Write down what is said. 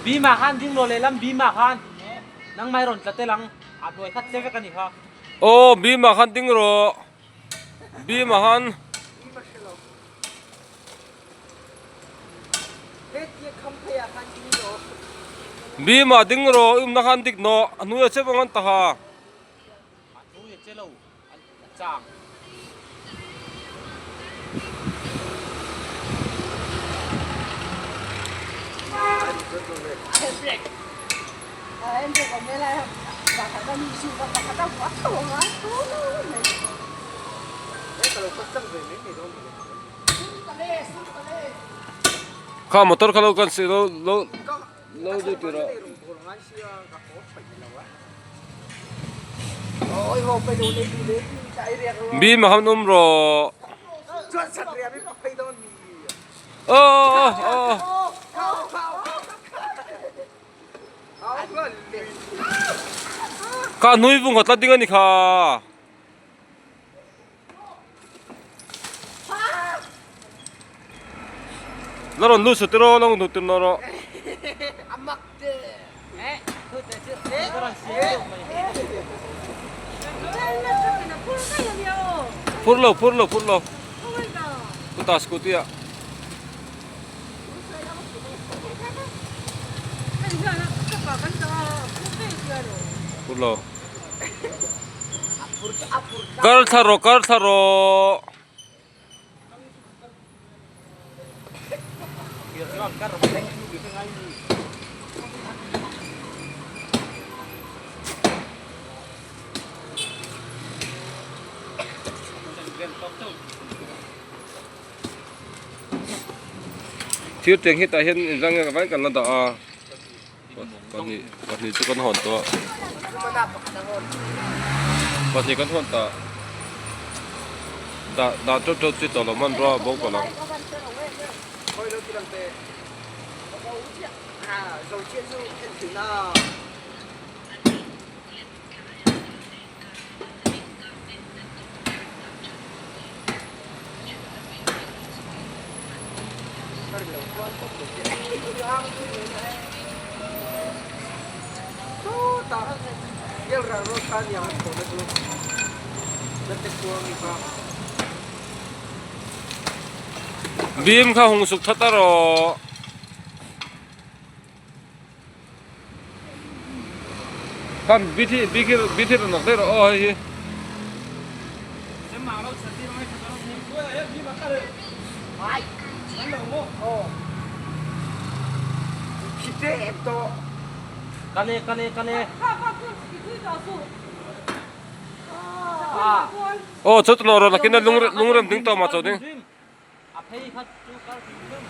Bima khan ding rawh lehlam Bima khan nangmah i rawn tla tel ang a hnuai khat che vek a ni kha. Aw Bima khan ding rawh Bima khan. Bima ding rawh i umna khan dik nawh a hnuai a che vang an ta ha. A hnuai a che lo a chang. Kha motor kha lo kan si lo lo lo deuh tur a. Bim a han awm rawh. Aw aw Kha hnui vung kha tla ding a ni kha. La rawn lut sut rawh la rawn lut rawh rawh. Phur lo phur lo phur lo kuta scooty ah. Phur lo. Kar thla rawh kar thla rawh. Thir teng hi tah hian inzang nge vai kan la dah a. Pahnih pahnih chu kan hawn tawh a pahnih kan hawn tah dah dah teuh teuh chi tawh lo hmanrua a bo palh ang. Bim kha hung suk that a rawh. Khan bithi bithi bithi rawn awk daih rawh aw hei hi. Aw chawt lo rawh nakin a lungrem ding tawh mah chaw ding. A phei kha chu kal hrim hrim.